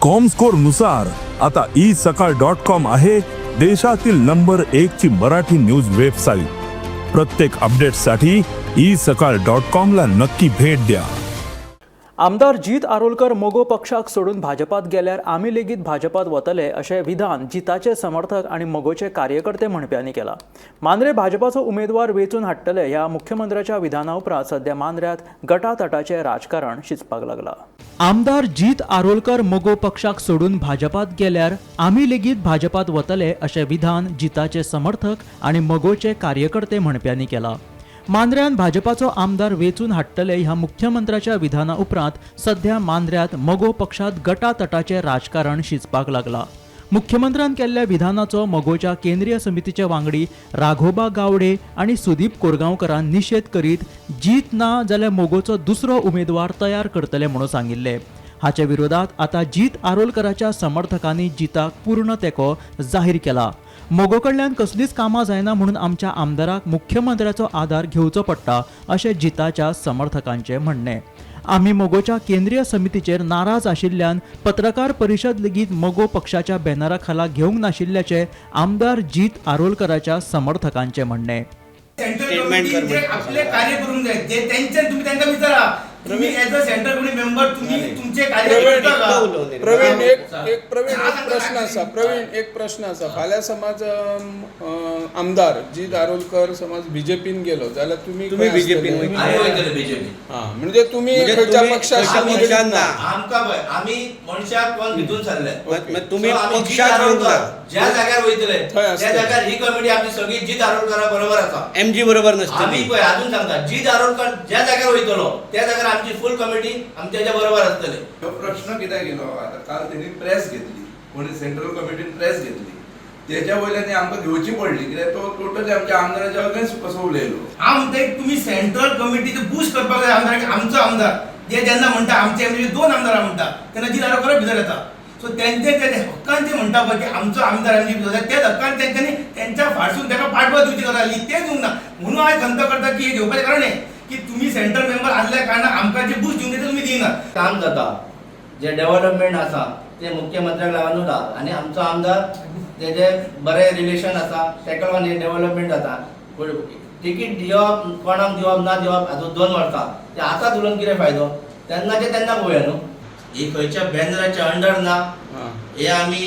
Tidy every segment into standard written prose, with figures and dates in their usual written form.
Comscore नुसार आता E सकाळ डॉट कॉम आहे देशातील नंबर एक ची मराठी न्यूज वेबसाईट. प्रत्येक अपडेटसाठी ई सकाळ डॉट कॉम ला नक्की भेट द्या. आमदार जीत आरोलकर मगो पक्षाक सोडून भाजपात गेल्यार आमी लेगीत भाजपात वतले, अशें विधान जिताचे समर्थक आनी मगोचे कार्यकर्ते म्हणप्यांनी केलां. मांद्रे भाजपाचो उमेदवार वेंचून हाडटले ह्या मुख्यमंत्र्याच्या विधाना उपरांत सध्या मांद्र्यांत गटातटाचें राजकारण शिजपाक लागलां. आमदार जीत आरोलकर मगो पक्षाक सोडून भाजपात गेल्यार आमी लेगीत भाजपात वतले, अशें विधान जिताचे समर्थक आनी मगोचे कार्यकर्ते म्हणप्यांनी केलां. मांद्र्यान भाजपाचो आमदार वेंचून हाडटले ह्या मुख्यमंत्र्याच्या विधाना उपरांत सध्या मांद्र्यांत मगो पक्षात गटातटाचें राजकारण शिजपाक लागलां. मुख्यमंत्र्यान केल्ल्या विधानाचो मगोच्या केंद्रीय समितीचे वांगडी राघोबा गावडे आनी सुदीप कोरगांवकरान निशेध करीत जीत ना जाल्यार मगोचो दुसरो उमेदवार तयार करतले म्हणून सांगिल्लें. हाचे विरोधात आतां जीत आरोलकराच्या समर्थकांनी जिताक पूर्ण तेंको जाहीर केला. मगो कडल्यान कसलीच कामां जायना म्हणून आमच्या आमदाराक मुख्यमंत्र्याचो आदार घेवचो पडटा, अशें जिताच्या समर्थकांचें म्हणणें. आमी मगोच्या केंद्रीय समितीचेर नाराज आशिल्ल्यान पत्रकार परिशद लेगीत मगो पक्षाच्या बॅनरा खाला घेवंक नाशिल्ल्याचें आमदार जीत आरोलकराच्या समर्थकांचें म्हणणें. सेंट्रल Statement कमिटीन कर जे आपले कार्य करूंक जाय ते तेंच्यान तुम्ही तांकां विचारा. तुम्ही as a central committee member तुम्ही तुमचे कार्य प्रवीण, करता का? उलोवंक प्रवीण, एक एक प्रवीण, एक प्रश्न आसा. प्रवीण, एक प्रश्न आसा. फाल्यां समज आमदार जीत आरोलकर समज बीजेपीन गेलो जाल्यार तुम्ही तुमी खंय BJP न आसतले? वयतले. आमी वयतले बीजेपी. हा, म्हणजे तुम्ही म्हणजे खंयच्या तुमी पक्षाशी खंयच्या निगडीत पक्षान ना. ना. आमकां पळय, आमी मनशाक कोण भितून सरले. मग तुम्ही So आमी जीत पक्षाक येवंक ना. आरोलकर ज्या जाग्यार वयतले थंय त्या आसतले. जाग्यार ही कमिटी आमची सगळी जीत आरोलकरा बरोबर आसा. एमजी बरोबर आमी नसतली. पळय, अजून सांगता, जीत आरोलकर ज्या जाग्यार वयतलो त्या जाग्यार आमची फूल कमिटी आमच्या तेच्या बरोबर आसतले. हो प्रश्न कित्याक येयलो? आतां काल तेणी प्रेस घेतली, कोणी सेंट्रल कमिटीन प्रेस घेतली, तेच्या वयल्यान ती आमकां घेवची पडली, कित्याक तो टोटली आमच्या आमदाराच्या अगेन्स्ट कसो उलयलो. हांव म्हणटा, एक तुमी सेंट्रल कमिटीचे बूस्ट करपाक जाय आमदाराक. आमचो आमदार जे जेन्ना म्हणटा, आमचे म्हणजे दोन आमदारां म्हणटा, तेन्ना जीत आरोलकर भितर येता. सो तेंचे ते हक्कान जे म्हणटा पळय की आमचो आमदार आमची भितर जाय, त्याच हक्कान तेंच्यांनी तेंच्या फाटसून ताका पाठबळ दिवची गजाल ही ते दिवंक ना. म्हणून हांवें खंत करता की हे घेवपाचें कारण हें की तुमी सेंट्रल मेंबर आसल्या कारणान आमकां जे बूस्ट दिवंक जाय ते तुमी दिना. काम जाता, जे डेव्हलपमेंट आसा ते मुख्यमंत्र्याक लागून जाता आनी आमचो आमदार तेजे बरे रिलेशन आसा, तेका लागून हें डेव्हलपमेंट जाता. पूण तिकीट दिवप, कोणाक दिवप, ना दिवप, आतां 2 वर्सां ते आतांच उलोवन कितें फायदो? तेन्नाचे तेन्ना पळोवया न्हू. ही खंयच्या बॅनराच्या अंडर ना. हे आमी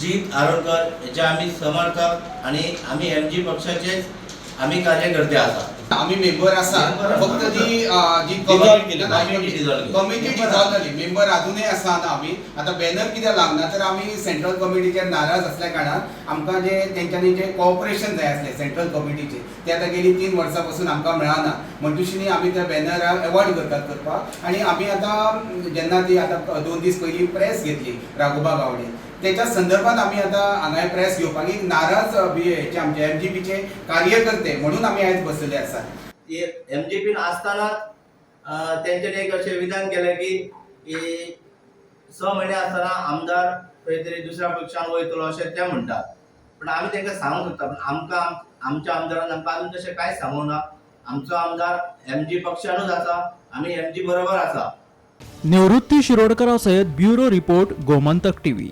जीत आरोलकर हेचे आमी समर्थक आनी आमी एमजी पक्षाचेच आमी कार्यकर्ते आसा. आमी मेंबर आसा. Member आसा. फक्त ती जी Dissolve केली, committee dissolve केली. कमिटी डिझॉल्व जाली, मेंबर अजूनय आसा. आतां आमी आतां बॅनर कित्याक लागना, तर आमी सेंट्रल कमिटीचेर नाराज असल्या कारणान आमकां जे तेंच्यांनी जे कॉपरेशन जाय आसलें सेंट्रल कमिटीचें, तें आतां गेली 3 वर्सां पसून आमकां मेळना. म्हणटूच आमी त्या बॅनराक एवॉयड करतात करपाक. आनी आमी आतां जेन्ना ती आतां 2 दीस पयलीं प्रेस घेतली राघोबा गावडे, तेच्या संदर्भात आमी आतां हांगा प्रेस घेवपाक एक नाराज बी हेचे आमचे एमजीपीचे कार्यकर्ते म्हणून आमी आयज बसलेले आसात. एमजीपीन आसताना तेंच्यांनी एक अशें विधान केलें की की 6 म्हयने आसतना आमदार खंय तरी दुसऱ्या पक्षान वयतलो अशें ते म्हणटात. पूण आमी तांकां सांगूंक सोदता, पूण आमकां आमच्या आमदारान आमकां अजून तशें कांयच सांगूंक ना. आमचो आमदार एमजी पक्षानूच आसा, आमी एमजी बरोबर आसा. निवृत्ती शिरोडकरा सयत ब्युरो रिपोर्ट, गोमंतक टीव्ही.